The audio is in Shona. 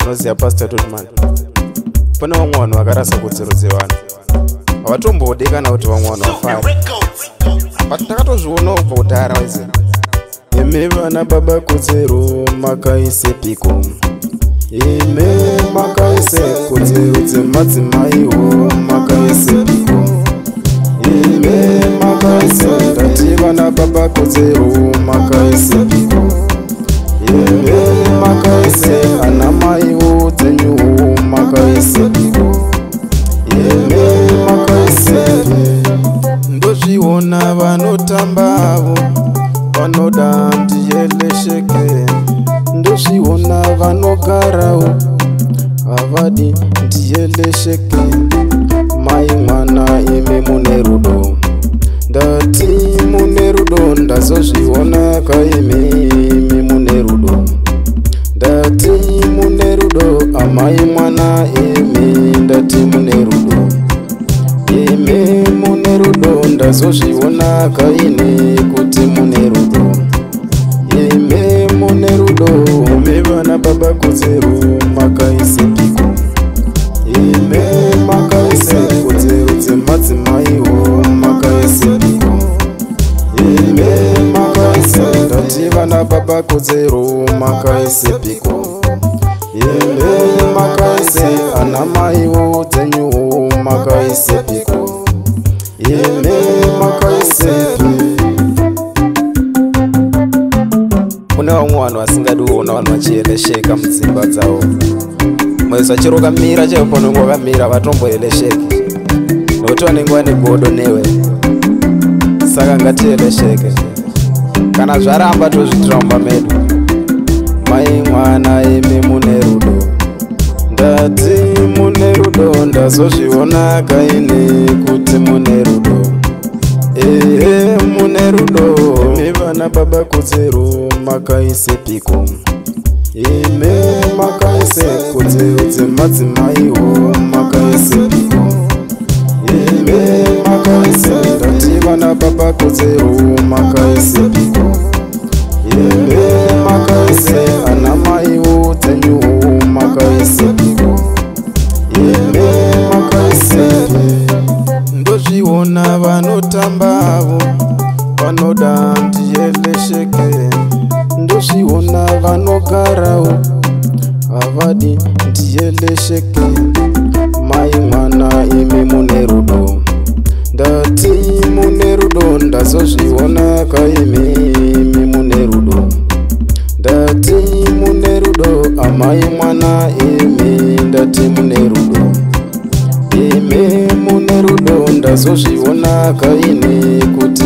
Unoziva, Pastor Dotman, pane vamwe vanhu vakarasa kodzero dzevanhu, havatombode kana kuti vamwe vanhu vafare, but takatozvionawo kubva kudhara waiziva. Imi vana baba, kodzero makaisepiko? Imi makaise kodzero dzemadzimaiwo makaisepiko? Imi makaise, ndati vana baba, kodzero makaisepiko? Imi makaise ana maiwo dzenyuwo makaisepiko? Imi makaisepi? Ndozviona vanotambavo vanoda ndiyelesheke, ndozviona vanogarawo havadi ndiyelesheke. Mai mwana, imi mune rudo, ndati mune rudo, ndazozviona kaimi, imi mune rudo, ndati mune rudo. Amai mwana, imi ndati mune rudo, imi mune rudo, ndazozviona kaini kuti mune rudo, imi mune rudo. Imi vana baba, kodzero makaisepiko? Imi makaise kodzero dzemadzimaiwo makaisepiko? Imi makaise, ndati vana baba, kodzero makaisepiko? Imi makaise ana maiwo dzenyuwo makaisepiko? Imi makaisepi? Kune vamwe vanhu vasingadi kuona vanhu vachielesheka mudzimba dzavo. Mwezi chero wakamira chaipo panonge wakamira, vatomboelesheki nokuti vanenge vane godo newe. Saka ngatielesheke, kana zvaramba tozviitira mumba medu. Mai mwana, imi mune rudo, ndati mune rudo, ndazozviona kaini kuti mune rudo, ehe, mune rudo. Imi vana baba, kodzero makaisepiko? Imi makaise kodzero dzemadzimaiwo makaisepiko? Imi makaise, ndati vana baba, kodzero makaisepiko? Imi makaise ana maiwo dzenyuwo makaisepiko? Imi makaisepi? Ndozviona vanotambavo vanoda ndiyelesheke, ndozviona vanogarawo havadi ndiyelesheke. Mai mwana, imi mune rudo, ndati mune rudo, ndazozviona kaimi, imi mune rudo, ndati mune rudo. Amai mwana, imi ndati mune rudo, imi mune rudo, ndazozviona kaini kuti